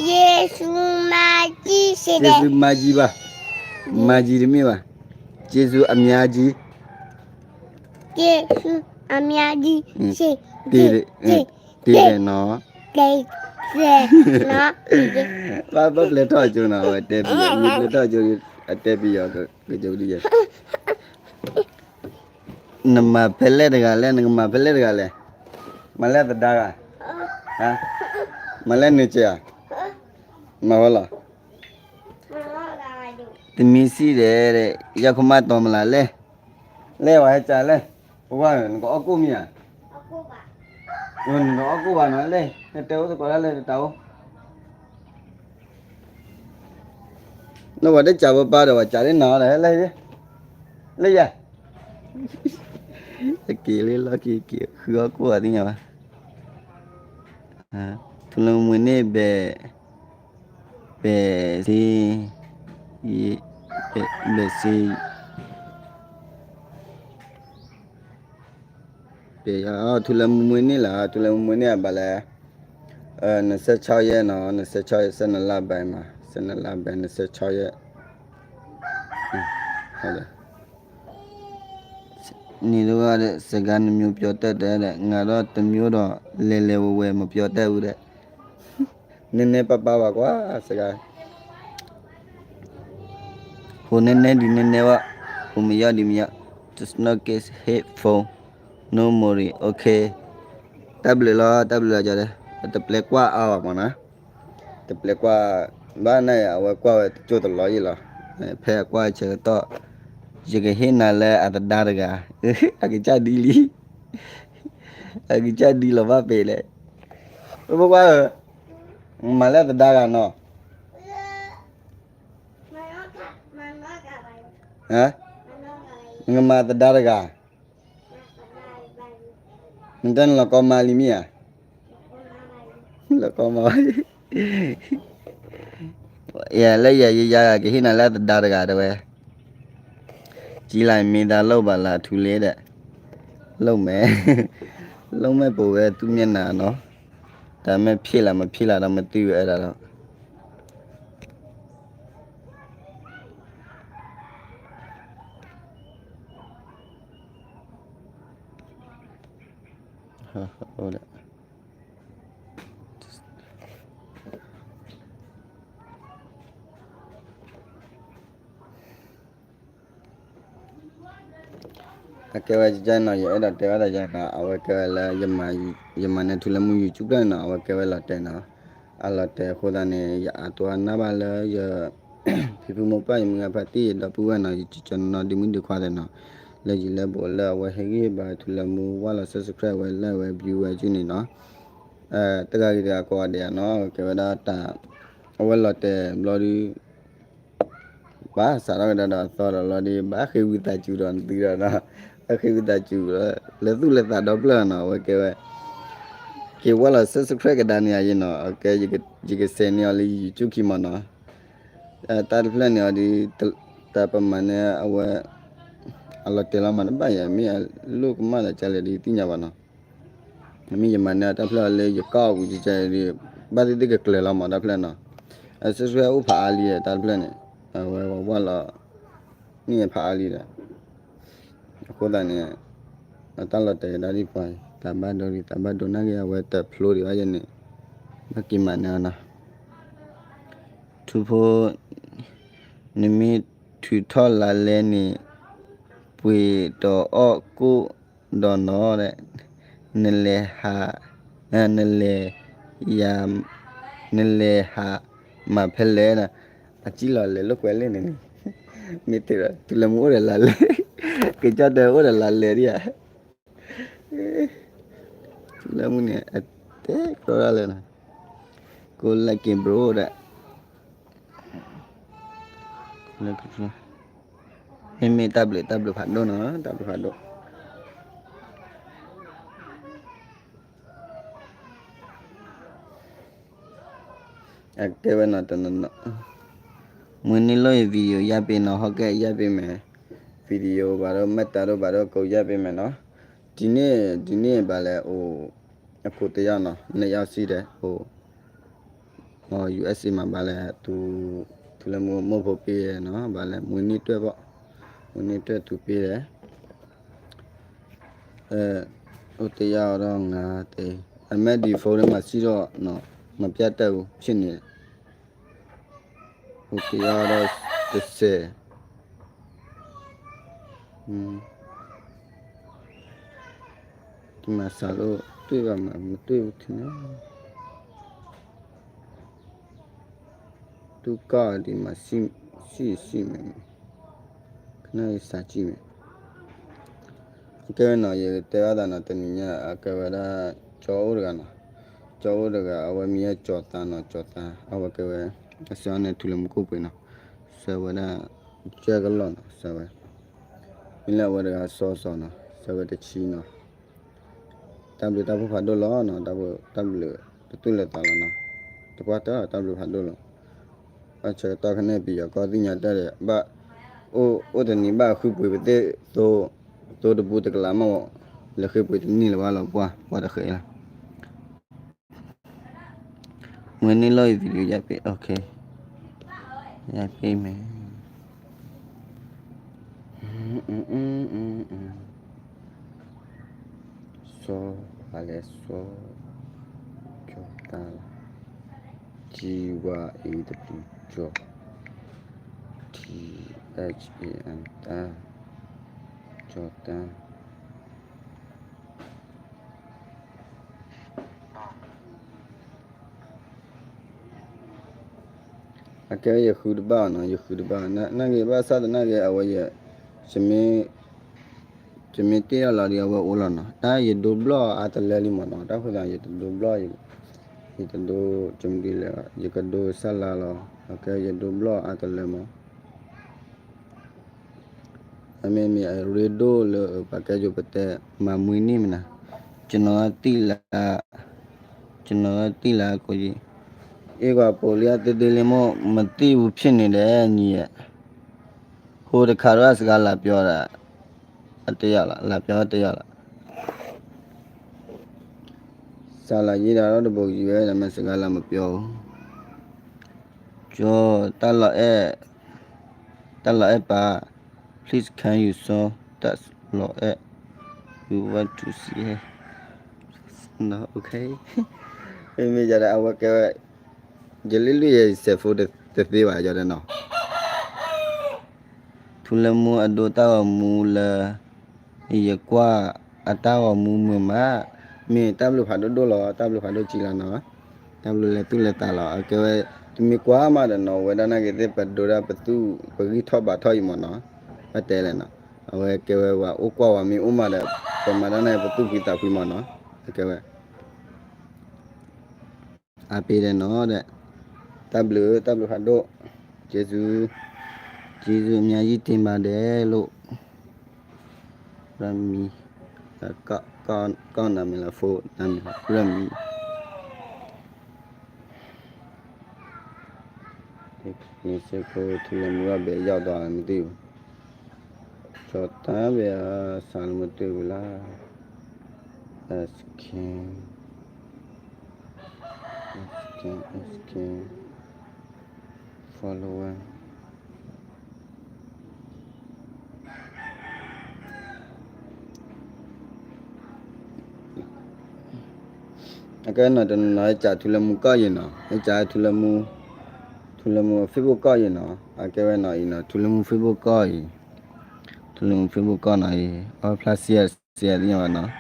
ကျေးဇူးများကြီးတင်တယ် ကျေးဇူးမကြီးဘၣ် မကြီးတမ့ၢ်ဘၣ် ကျေးဇူးအများကြီး ကျေးဇူးအများကြီး တ့ၢ်နီၤ ဘၣ်ပျဲထီၣ်ကၠိနီၤ အဝဲတဲပယီၤ မ့ၢ်ပျဲထီၣ်ကၠိ အတဲပယီၤကၠိဒ်ယဲ နမၤဖဲလဲၣ်တဂၤလဲၣ် နကမၤဖဲလဲၣ်တဂၤလဲၣ် မၤလဲၣ်သဒါဂၤ မၤလဲၣ်နုာ်စၢၤဧါ မၤဝဲလီၤ တမံၤစံၣ်ဒဲး ယဲၢ်ခီမးတီၤမလၤလဲၣ် လဲၣ်ဝဲဟဲကၠးလဲၣ် ပဝဲနကအီၣ်ကိၣ်မ့ၢ်ဧါ နကအီၣ်ကိၣ်ဘၣ်နီၤလဲၣ် နတဲအိၣ်သကိးဒၣ်လဲၣ်တတၢ်အိၣ် နဝဲတကးပပၢ်ဒီးဝဲကးလၢနၤဒီး ဟဲလဲၣ် လၢယၤ က့ၤလၢလီၢ်ခံက့ၤ ဃုအီၣ်ကိၣ်အသ့ၣ်ညါဘၣ် ထူလၢမူန့ၣ်ဘဲ ဘဲစ့ ဘဲစ့ ဘဲ ထူလၢမူမွေးနေ့လီၤ ထူလၢမူမွေးနေ့အဘၣ်လဲၣ် နှစ်ဆယ့်ခြောက်ရက်နီၤ နှစ်ဆယ့်ခြောက်ရက် ဆယ့်နှစ်လပိုင်းမှာ ဆယ့်နှစ်လပိုင်း နှစ်ဆယ့်ခြောက်ရက် ဟုတ်တယ် နေတော့စကားနှစ်မျိုးပြောတတ်တယ်တဲ့ ငါတော့တစ်မျိုးတော့လဲလဲဝဲဝဲမပြောတတ်ဘူးတဲ့ နည်းနည်းပါးပါးပါကွာ စကား ဟိုနည်းနည်းဒီနည်းနည်းဘၣ် ဟိုမယီၢ်ဒီမယီၢ် just not get headphone no more okay တၢ်ဘျုးလီၤ တၢ်ဘျုးလီၤ ကဒီး တပျဲကွၢ်အါဘၣ်မနီၤ တပျဲကွၢ် ဘၣ်နၤအံၤ အဝဲကွၢ်ဝဲတကၠိၢ်တလီၤယံၤလီၤ ဖဲအကွၢ်ဆၢကတီၢ် ယကဟ့ၣ်နၤလၢအသဒါတဂၤ အကစၢ်ဒ်လံ အကစၢ်ဒ်လီၤဘၣ်ပဲလဲၣ် ပကွၢ်ဧၢ မၤလၢသဒါဂၤနီၤ နကမၤသဒါတဂၤ နတဲနလီၤကီမါလံမ့ၢ်ဧါ လီၤကီမါ ယၤလၢယၤယယၤကဟ့ၣ်နၤလၢသဒါတဂၤတဲဝဲ ကြီးလိုက်မင်းသားလုပ်ပါလားထူလေးတဲ့ လုပ်မယ် လုပ်မဲ့ပုံပဲသူမျက်နှာနော် ဒါပေမဲ့ဖြစ်လားမဖြစ်လားတော့မသိဘူးအဲ့ဒါတော့ ဟုတ်ဟုတ်ဟုတ်တယ် အကဲဝဲကနီၤ ယအဲၣ်ဒိးတဲဝဲဒၣ်ယနီၤ အဝဲကဲဝဲလၢ ယမၤန့ၢ်ထူလၢမူ YouTube နီၤ အဝဲကဲဝဲလီၤတဲာ်နီၤ အလီၤတဲာ်အဃိသတးန့ၣ် ယအါတိၢ်အနၢ်ဘၣ်လၢယ ဖံဖုမိၢ်ပၢ်ယမုၢ်ဂၤဖါတံၢ် ယဒီပုၢ်ဝဲၢ်နီၤ ယကကနီၤဒ်မုၢ်ဒ်ခွါသ့ၣ်နီၤ လၢယလဲၤဘိးလၢအဝဲဟ့ၣ်ဂံၢ်ဘါထူလၢမူ ဝၢ်လီၤ subscribe ဝဲ like ဝဲ view ဝဲကန့ၣ်နီၤ တဂၤဂ့ၤတဂၤကိးဂၤဒဲးနီၤ ကဲဝဲဒၣ်တၢ် အဝဲလီၤတဲာ်ဘျီဒု ဘၣ်စးထီၣ်ကဒါဒီးအသီဒီးလီၤဒု ဘၣ်ဃ့ဝံသးစူၤဒီးနသုဒီးနီၤ ဘၣ်ဃ့ဝံသးစူၤ လၢသူၣ်လၢသးဒီဖျၢၣ်နီၤ အဝဲကဲဝဲ က့ၤဝဲလီၤ subscribe ကဒါန့ၣ်အယဲနီၤ အကဲ ယကစဲးန့ၢ်အီၤလၢ YouTube ခံမးနီၤ တၢ်တဖျၢၣ်န့ၣ်အီၤဒု တၢ်ပမၤန့ၢ်အဝဲ အလီၤတဲာ်လီၤမးတဘၣ်ယၤ မ့ၢ်အလိၣ်ကမၣ်လၢကလဲၣ်ဒု သ့ၣ်ညါဘၣ်နီၤ မ့ၢ်ယမၤန့ၢ်တၢ်ဖျၢၣ်အီၤလၢယကီၢ်ဝံၤကကဲဒု ဘၣ်သ့ၣ်သ့ၣ်ကကျၢၤလီၤမးတၢ်ဖျၢၣ်နီၤ အ subscribe အိၣ်ဖးအါလံတၢ်တဖျၢၣ်န့ၣ် အဝဲဝဲဝဲလီၤ န့ၢ်ဖးအါလံဒီး အဃိသတးန့ၣ် အတၢ်လီၤတဲာ်ကဒါဒ်ပှၤ သးဘၣ်ဒိဒ်သးဘၣ်ဒိနာ်က့အဝဲတဖျိဒံးဘၣ်ယဲန့ၣ် ဘၣ်က့ၤမၤန့ၢ်အီၤနီၤ ထူဖိ နမ့ၢ်ထုးထီၣ်လါလဲန့ၣ် ပှ့ၤဒီးအီၣ်ကိၣ်ဒီးနီၤ နလဲၤဟး နလဲၤယၤ နလဲၤဟးမၤဖဲလဲၣ်နီၤ အစံၣ်လီၤလဲၤလိာ်ကွဲလဲၣ်န့ၣ် မ့ၢ်တဲဒီး ထူလၢမူအိၣ်ဒီးလါလဲ ကစၢ်တဲအိၣ်ဒီးလါလဲဒ်ဧါ ထူလၢမူန့ၣ် အတဲကျီဒၣ်လဲၣ်နီၤ ကိးလၢက့ၤ bro ဒီး မ့မ့ၢ်တၢ်ဘျုးတၢ်ဘျုးဖးဒိၣ်နီၤ တၢ်ဘျုးဖးဒိၣ် အကဲဝဲနီၤတနီၤနီၤ မွေးနေ့လုပ်ရင် video ရိုက်ပေးနော် ဟုတ်ကဲ့ ရိုက်ပေးမယ် video ဘၣ်ဒီး မှတ်တမ်းတို့ ဘၣ်ဒီး ကိးရိုက်ပေးမယ်နော် ဒီနေ့ ဒီနေ့ ဘာလဲ ဟို အခုတစ်ယောက်နော် နှစ်ယောက်ရှိတယ် ဟို ဟို ယူအက်စ်အေ မှာ ဘာလဲ သူ သူလည်း မိၢ် မိၢ်ဖိပေးရယ်နော် ဘာလဲ မွေးနေ့အတွက်ပေါ့ မ့ၢ်န့ၢ်တၢ်သူပ့ၢ်လဲၣ်, အိၣ်တယၢ်အီၤဒီးငါသ့, အမ့ၢ်ဒံး phone မၤစံၣ်ထီၣ်နီၤ, မၤပျၢ်တၢ်အူ ဖြစ်နေတယ်, အိၣ်တယၢ်အီၤဒီးတစဲး, တမၤစးလိၣ် တွေ့ပါမလား မတွေ့ဘူးထင်တယ်. သူ့ကဒီးမၤစံၣ်စံၣ်မယ်, ခဏစးစံၣ်မယ်. အကဲဝဲနီၤ ယတဲဘၣ်သးနီၤ တနံၤညါ အကဲဝဲဒၣ် ကၠီအိၣ်တဂၤနီၤ, ကၠီအိၣ်တဂၤ အဝဲမံၤဟဲကၠီၤသါနီၤ ကၠီၤသါ အဝဲကဲဝဲ အစၢန့ၣ် ထူလၢမူကိၣ်ပှ့ၤနီၤ, စၢဝဲဒၣ် ကၢကလီၢ်နီၤ စၢဝဲ မ့ၢ်လၢအဝဲတဂၤစီစီနီၤ စၢဝဲတဆံနီၤ. တၢ်ဘျုးတၢ်ဖှိၣ်ဖးဒိၣ်လီၤနီၤ, တၢ်ဘျုးတတူၢ်လိာ်သးလီၤနီၤ, တပှၢ်တၢၢ်တၢ်ဘျုးဖးဒိၣ်လီၤ. ဘၣ်ဆၢကတီၢ်ခဲန့ၣ် ပယီၤကီၢ်သ့ၣ်ညါတၢ်ဒီး ဘၣ် အိၣ်တနံၤဘၣ်ဃုပှ့ၤပသ့ၣ်သိ သိတဘူးတကလးမး, လဲၤဃုပှ့ၤတန့ၢ်လၢၤဘၣ်လီၤ ပှၢ် ပှၢ်တဃဲလီၤ. မွေးနေ့လုပ် video ရိုက်ပေး, okay, ရိုက်ပေးမယ်. စီၤ ဘာလဲစီၤ ကၠီၤတၢ်လီၤ, G Y A W ကၠီၤ, T H A N တၢ်, ကၠီၤတၢ် အကဲယဃုတဘၣ်နီၤ, ယဃုတဘၣ်, နာ်က့ဘၣ်ဆၣ်သနာ်က့ အဝဲယ ယမ့ၢ်တ့ၢ်အီၤလီၤဒီး အဝဲအိၣ်လီၤနီၤ, တၢ်ယဒိဘျီၣ်အါတလၢလံမးနီၤ, တၢ်ဃိသး ယတဒိဘျီၣ်, ယတဒိ ကမဒုလဲၣ်, ယကဒိစၢ်လါလီၤ, အကဲယဒိဘျီၣ်အါတလၢမး အမ့ၢ်မ့ၢ်အရ့ဒိၣ်လၢပှၤကဲယိၤပတဲ မၤမွေးနေ့မနၤ, ကျွန်တော်ကသိလး, ကျွန်တော်ကသိလးကိုကြီး, အေးကွာ ပိုလီၤအါတ့တ့လံ မ့ၢ်မသိဘူးဖြစ်နေတယ် ညီရဲ့, ဟိုတခါတော့စကားလာပြောတာ, အတယောက်လား, လာပြောတယောက်လား, စာလာရေးတာတော့တပုံကြီးပဲ ဒါပေမဲ့စကားလာမပြောဘူး, ကျော်, တၢ်လီၤအဲၣ်, တၢ်လီၤအဲၣ်ပၢ်, please can you show တၢ်လီၤအဲၣ်, we want to see her, okay, မ့မ့ၢ်ယၤဒီး အဝဲကဲဝဲ, ယလၢလွံၢ်ယဲၢ် cellphone တသ့ဘၣ် ယၤဒီးနီၤ ထူလၢမူအဒိတၢ်ဂီၤမူလၢ ယကွၢ်အတၢ်ဂီၤမူမုာ်မး, မ့ၢ်တၢ်ဘျုးဖးဒိၣ်ဒိၣ်လီၤ, တၢ်ဘျုးဖးဒိၣ်ကံလီၤနီၤ, တၢ်ဘျုးလဲၤသူၣ်လဲၤသးလီၤ, အကဲဝဲ တမ့ၢ်ကွၢ်မးဒီးနီၤ ဝဲဒၣ်နာ်က့သ့ၣ် ပဒိဒၣ်ပသူၣ် ပဂံၢ်ထီၣ်ဘါထီၣ်အံၤမးနီၤ, ဘၣ်တဲလဲၣ်နီၤ, အဝဲကဲဝဲဝဲအိၣ်ကွၢ်ဝဲမ့ၢ်အိၣ်မးဒီး ပမၤတၢ်န့ၣ် ပသူၣ်ဖှံသးဖှံမးနီၤ, အကဲဝဲ အပ့ၤဒီးနီၤဒီး, တၢ်ဘျုး တၢ်ဘျုးဖးဒိၣ်, ကျေးဇူး, ကျေးဇူးအများကြီးတင်ပါတယ်လို့, ရမီ, ကောက်, ကောက်, ကောက်နာမည်လား ဖုန်းနာမည်လား ရမီ. မ့ၢ်စ့ၢ်ကီး ထူလၢမူကဘဲရောက်သွားလဲၣ် မသိဘူး, ကျော်တန်းပဲ စာလုံးမတွေ့ဘူးလား, Asking, asking, asking, follower. အကဲနီၤ တနီၤနီၤ ဟဲကးထူလၢမူကီၢ်အံၤနီၤ, ဟဲကးထူလၢမူ, ထူလၢမူ Facebook ကီၢ်အံၤနီၤ, အကဲဝဲနီၤအံၤနီၤ ထူလၢမူ Facebook ကီၢ်အံၤ, ထူလၢမူ Facebook ကီၢ်နီၤအံၤ, အဖျါစံး စံးသ့ၣ်ညါဘၣ်နီၤ,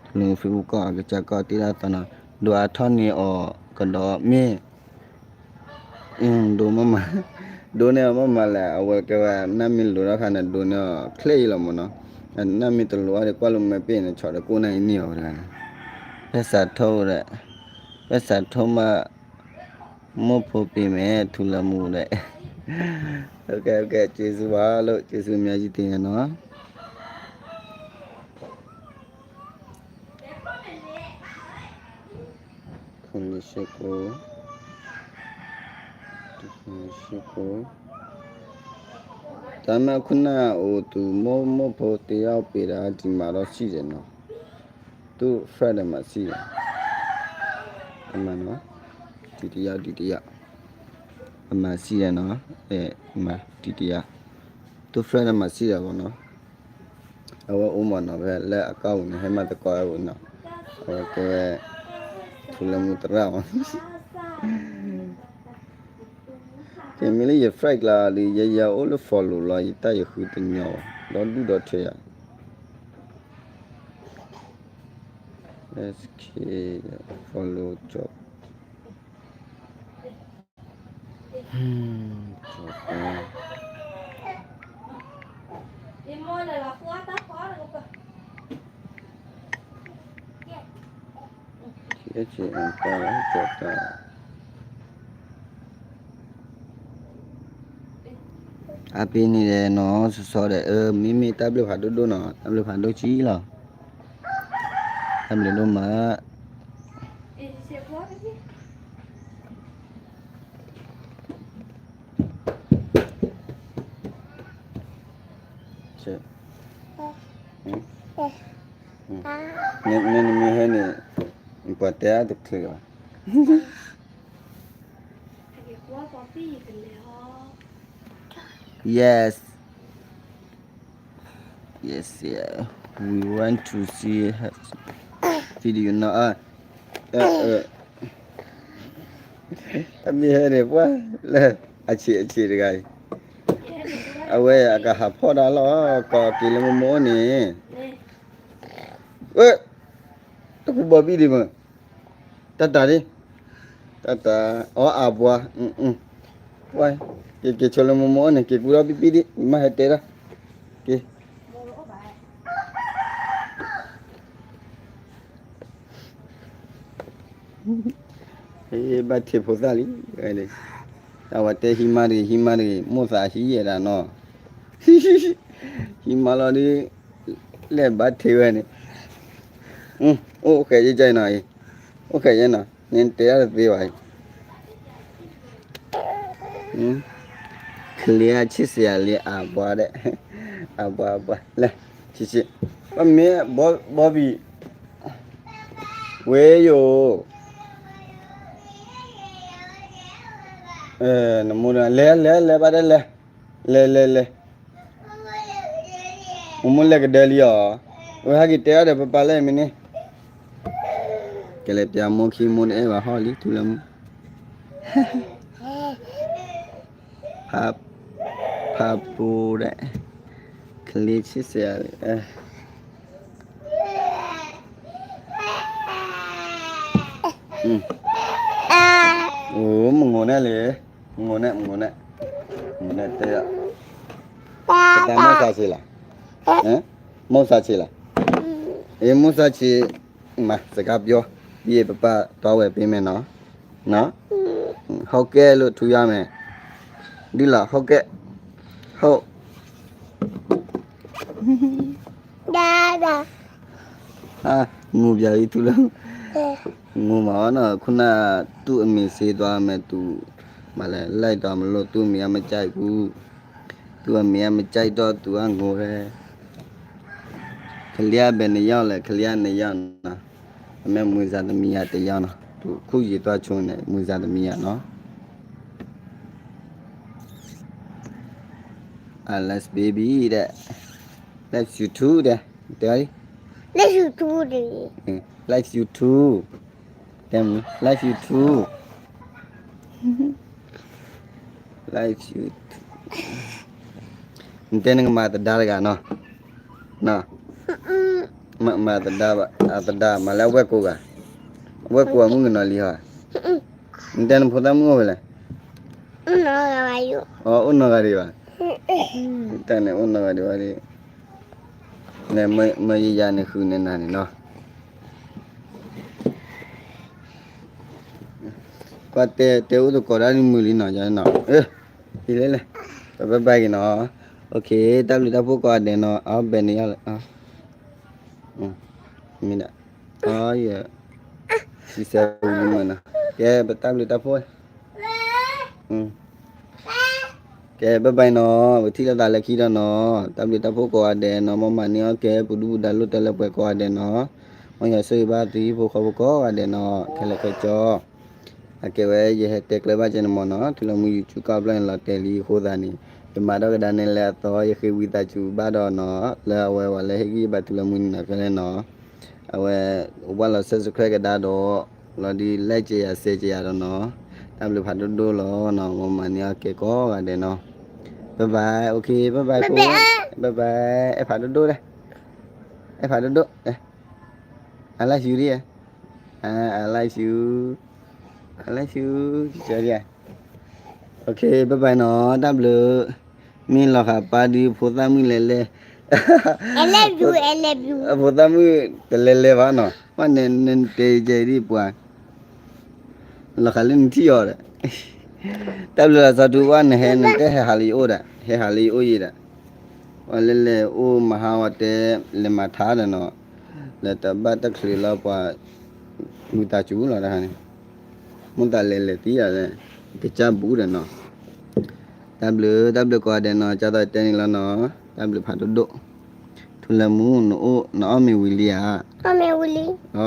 ထူလၢမူ Facebook ကီၢ် အကစၢ်ကီၢ်တ့ၢ်ဒၣ်သီနီၤ, ဒိးအါထီၣ်န့ၢ်အီၤကဒီးမ့ၢ် ဒိမးမး, ဒိန့ၢ်အီၤမးမးလဲၣ်, အဝဲကဲဝဲ နၢ်မ့ၢ်လိၤထီၣ်ခါန့ၣ် ဒိန့ၢ်အီၤချ့အံၤလီၤမးနီၤ, နၢ်မ့ၢ်တလိၤအီၤဒီး ကွၢ်လိာ်မဲာ်ပ့ၣ်န့ၣ် ဆီၣ်ဒီးကိးနၢ်အံၤန့ၢ်အီၤတဂၤ, ဖဲစးထိဒီး, ဖဲစးထိမး, မိၢ်ဖိပ့ၤမဲာ်ထူလၢမူဒီး, ကဲ ကဲ ကျေးဇူးပါလို့ ကျေးဇူးအများကြီးတင်တယ်နော်. ခုနစ်ဆယ့်ကိုး, ခုနစ်ဆယ့်ကိုး, ဒါပေမဲ့ ခုနက အိုသူ မိၢ် မိၢ်ဖိတယောက်ပေးတာ ဒီမှာတော့ရှိတယ်နော်, သူ့ friend ထဲမှာရှိတယ်, အမှန်နော်, ဒုတိယ ဒုတိယ, အမှန်ရှိတယ်နော်, အဲ အမှန် ဒုတိယ, တ friend မၤစံၣ်ဒီးဘၣ်နီၤ, အဝဲအိၣ်မးနီၤ ဖဲလၢအကါပူၤန့ၣ် ဟဲမၤသကိးဝဲနီၤ, အဝဲကဲဝဲ ထူလၢမူသရၣ်မး ကဲမ့ၢ်လၢယ friend ကျါဒီး ယဲယအိၣ်လၢ follow လီၤ ယတၢ်ယဃုတညီဘၣ် ဒီဒူၣ်ဒီထၢယၤ follow ကၠီ အပ့ၤန့ၣ်ဒီးနီၤ စီၤစီၤဒီး အၢ မ့မ့ၢ်တၢ်ဘျုးဖးဒိၣ်ဒိၣ်နီၤ တၢ်ဘျုးဖးဒိၣ်ကံလီၤ တၢ်ဘျုးဒိၣ်မး နမ့ၢ်ဟဲန့ၣ် ပှၤတဲအါတချုးဘၣ် Yes. Yes, yeah. We want to see her video now. အမ့ၢ်ဟဲန့ၣ် ပှၤလၢ အဆံးအဆံးတဂၤအံၤ အဝဲအကဟးဖီၣ်ဒၣ်လီၤ ကိးက့ၤလၢမိၢ်မိၢ်န့ၣ် ဝဲ တကူဘီဘံၣ်ဒံးမး တၢ်တၢ်ဒံး တၢ်တၢ် အီအပှၤ ပှၤ က့ၤက့ၤဆိလၢမိၢ်မိၢ်န့ၣ် က့ၤကူထီၣ်ဘံၣ်ဘံၣ်ဒံး မ့ၢ်ဟဲတဲဒၣ် က့ၤ ဘၣ်ထံးဖိသၣ်လံ တၢ်ဝဲတဲဟံးမါတဂ့ၤ ဟံးမါတဂ့ၤ မိၢ်သးဟံးယဲဒၣ်နီၤ ဟံးမါလီၤဒုး လဲၤဘၣ်ထံးဝဲန့ၣ် အိၣ်ဃဲးယဲနီၤ အိၣ်ဃဲးယဲနီၤ နတဲဒၣ်တသ့ဘၣ် ချ့ဆံးယၤလံ အဘွားဒဲး အဘွား အဘွား လဲၤ ဆံးဆံး ဘၣ်မ့ၢ် ဘီဘံၣ် ဝဲယိၤ နမိၢ် လဲၤ လဲၤ လဲၤ ဘၣ်ဒဲး လဲၤ လဲၤ လဲၤ လဲၤ မိၢ်မိၢ်လဲၤကဒဲလံအီၤ ဝဲဟဲက့ၤတဲအီၤဒီးပပၢ်လၢမ့ၢ်န့ၣ် ကလဲၤပျးမိၢ်ခံမိၢ်တအဲၣ်ဘၣ်ဟီၣ်လံ ထူလၢမူ ဖး ဖးပူၤဒဲး ချ့ဆံးစဲး အိၣ် မငိၢ်နဲၣ်လံ မငိၢ်နဲၣ် မငိၢ်နဲၣ် မငိၢ်နဲၣ်တဲ ပတၢ်မိၢ်သးဆံးလီၤ မိၢ်သးဆံးလီၤ အ့ မိၢ်သးဆံး မၤစကားပြော ပြီးရင် ပပၢ်သွားဝယ်ပေးမယ်နော် နော် ဟုတ်ကဲ့လို့ ထူရမယ် ဒ်လီၤ ဟုတ်ကဲ့ ဟုတ် ဒါဒါ ငိုပြန်ပြီ သူလည်း ငိုမှာနော် ခုနက သူ့အမေဆေးသွားမယ် သူ မလဲ လိုက်တော့မလို့ သူ့အမေက မကြိုက်ဘူး သူ့အမေက မကြိုက်တော့ သူက ငိုတယ် ကလေးက ဘယ်နှစ်ယောက်လဲ ကလေးက နှစ်ယောက်နော် ဒါပေမဲ့ မွေးစားသမီးက တစ်ယောက်နော် သူ ခုရေသွားချိုးနေ မွေးစားသမီးကနော် I love baby တဲ့ love you too တဲ့ တဲ love you too ဒီး love you too တဲ love you too love you too နတဲနကမၤသဒါတဂၤနီၤ နီၤ မၤသဒါဘၣ် အသဒါမၤလၢအဝဲၢ်ကိးဂၤ အဝဲၢ်ကိးဂၤမုၣ်ကနီၤလံဟီ နတဲနဖိသၣ်မုၣ်အိၣ်ဖဲလဲၣ် အိၣ်နီၢ်ဂၤဒံးဘၣ် တၢ်န့ၣ်အိၣ်နီၢ်ဂၤဒံးဘၣ်ဒံး မ့ၢ်ယယၤန့ၣ်ဃုန့ၢ်နၤန့ၣ်နီၤ ကွၢ်တဲ တဲအိၣ်သကိးဒၣ်န့ၣ်မုာ်လံနီၤ ယၤနီၤ အ့ လဲၣ်လဲၣ် ပဘၣ်ဘၣ်က့ၤနီၤ OK တၢ်ဘျုးတၢ်ဖှိၣ်ကိးဂၤဒဲးနီၤ အဘဲန့ၣ်ယၤလၢ မ့ၢ်ဒၣ် အယ စံးစဲဝံၤမ့ၢ်နီၤ ကဲ ပတၢ်ဘျုးတၢ်ဖှိၣ် ကဲ bye bye နီၤ ပထံၣ်လိာ်သးလၢခံဒီးနီၤ တၢ်ဘျုးတၢ်ဖှိၣ်ကိးဂၤဒဲးနီၤ မ်မၤန့ၢ်အီၣ်ကဲ ပူၤဒူပူၤဒါလိၣ်တဲလၢပှဲၤကိးဂၤဒဲးနီၤ မ်ယွၤဆိၣ်ဂ့ၤဘၣ်သုဟံၣ်ဖိဃီဖိကိးဂၤဒဲးနီၤ ခဲလၢာ်ခဲဆ့ အကဲဝဲ ယဟဲတဲကျၢၤဘၣ်ကဲန့ၣ်မ့ၢ်နီၤ ထူလၢမူ YouTube ကီၢ်ဖျၢၣ်န့ၣ်လီၤတဲာ်လံအဃိသတးန့ၣ် ယမၤဒီးကဒါန့ၣ်လဲၤအသီ ယဃ့ဝံသးစူၤဘၣ်ဒီးနီၤ, လၢအဝဲဝဲလၢဟ့ၣ်ဂံၢ်ဘါထူလၢမူန့ၣ်နီၤ ခဲလၢာ်နီၤ, အဝဲ ဝဲလီၤ subscribe ကဒါဒီး လီၤဒုး like ကယၤ share ကယၤဒီးနီၤ, တၢ်ဘျုးဖးဒိၣ်ဒိၣ်လီၤနီၤ, မၤမၤန့ၢ်အီၣ်ကဲကိးဂၤဒဲးနီၤ, bye bye, okay, bye bye, bye bye, အဲၣ်ဖးဒိၣ်ဒိၣ်ဒဲး, အဲၣ်ဖးဒိၣ်ဒိၣ်, I love you ဒ်, I love you, I love you, ကဲဒ်, okay, bye bye နီၤ, တၢ်ဘျုး, မ့ၢ်လီၤဃာ်ပၢ်ဒုးဖိသၣ်မုၣ်လဲၤလဲၤ, အဖိသၣ်မုၣ်တလဲၤလဲၤဘၣ်နီၤ, ဘၣ်န့ၣ် နတဲကဲဒ်ပှၤ လီၤဃာ်လၢနထံၣ်အီၤဒီး, တၢ်ဘျုးလီၤစီၤထူဝါ နဟဲနတဲဟဲဟးလၢယအိၣ်ဒီး ဟဲဟးလၢယအိၣ်ယံၤဒီး, ဝဲလဲၤလဲၤအိၣ်မၤဟါဝဲတဲ လဲၤမၤထါဒီးနီၤ, လဲၤတဘၣ်တချုးလီၤပှၤ, ဝံသးစူၤလီၤတခါန့ၣ်, မိၢ်သးလဲၤလဲၤသံဒီး, ကစၢ်ဘူးဒီးနီၤ, တၢ်ဘျုး တၢ်ဘျုးကိးဂၤဒဲးနီၤ, ကၢ်သိးတဲန့ၣ်လီၤနီၤ, တၢ်ဘျုးဖးဒိၣ်ဒိၣ်, ထူလၢမူ နအိၣ် နအီၣ်မ့ၤဝံၤလံဧါ,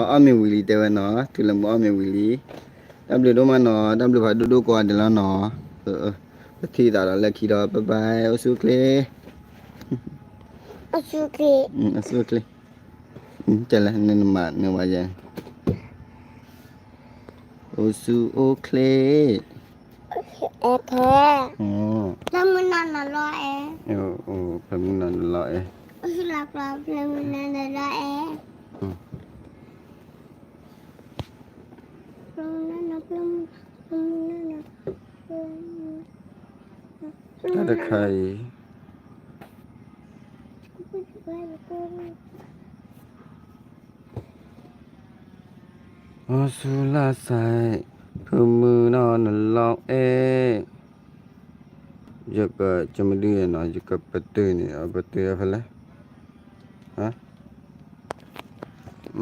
အီၣ်မ့ၤဝံၤလံတဲဝဲနီၤ, ထူလၢမူအီၣ်မ့ၤဝံၤလံ, တၢ်ဘျုးဒိၣ်မးနီၤ, တၢ်ဘျုးဖးဒိၣ်ဒိၣ်ကိးဂၤဒဲးလီၤနီၤ, ပထံၣ်သးဒီးလၢခံဒီး bye bye, အိၣ်ဆူၣ်အိၣ်ချ့, အိၣ်ဆူၣ်အိၣ်ချ့, တဲလဲၣ် နမၤနဝၤယဲ, အိၣ်ဆူၣ်အိၣ်ချ့, အဲခဲ, ဖျၢမုၢ်နီၢ်နလီၤအဲ, ဖျၢမုၢ်နီၢ်နလီၤအဲ, အိၣ်ဆူၣ်လီၤကျီ ဖျၢမုၢ်နီၢ်နလီၤအဲ, တၢ်တခါအံၤ အိၣ်ဆူၣ်လၢ်စဲး, ဖျၢမုၢ်နီၢ်နလီၤအဲ, ယက ကမဒုနီၤ ယကပတုာ်န့ၣ် ပတုာ်ဖဲလဲၣ်,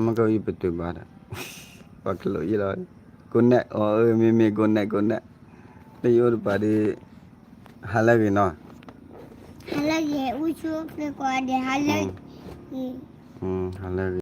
မ့ၢ်ကယပတုာ်ဘၣ်ဒီး, ပှၤကလိာ်ယလီၤ, ကိးနဲၣ်အီၤ မ့မ့ၢ်ကိးနဲၣ်ကိးနဲၣ်, လၢယအိၣ်တပၤဒီး, ဟါလၢအဂ့ၤနီၤ, ဟါလၢအဂ့ၤ အိၣ်ဆူၣ်အိၣ်ချ့ကိးဂၤဒဲး ဟါလၢအဂ့ၤ, ဟါလၢအဂ့ၤ